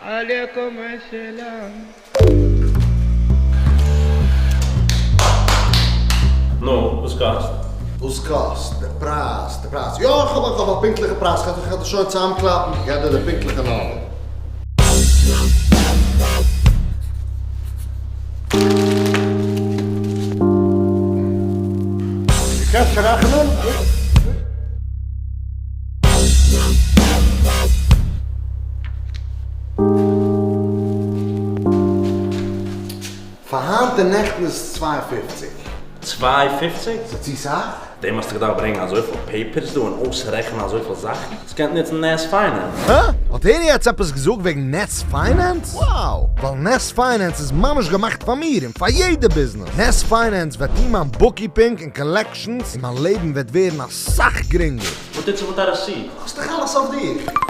עליכום א-סלאם. נו, וואס קאסט? וואס קאסט? די פרייז, די פרייז. יא, איך האב איך האב א פונקטליכע פרייז, כ'קען כ'קען דאס שוין צוזאמקלאפן, איך געב דיר די פונקטליכע number. דו קענסט רעכענען? פאר היינט און נעכטן איז עס 2.50. 2.50? ס'איז צו סאך? דעם האסטו געדארפט ברענגען אזויפיל papers דא און אויסרעכענען אזויפיל זאכן? עס קענט נוצן Nest Finance. הא? האט ער יעצט עפעס געזאגט וועגן Nest Finance? Wow! ווייל Nest Finance איז ממש געמאכט פאר מיר און פאר יעדע ביזנעס. Nest Finance וועט טון מיין bookkeeping און collections און מיין לעבן וועט ווערן אסאך גרינגער. וואס טוט זיך מיט א receipt? האסט דאך אלעס אויף דיר.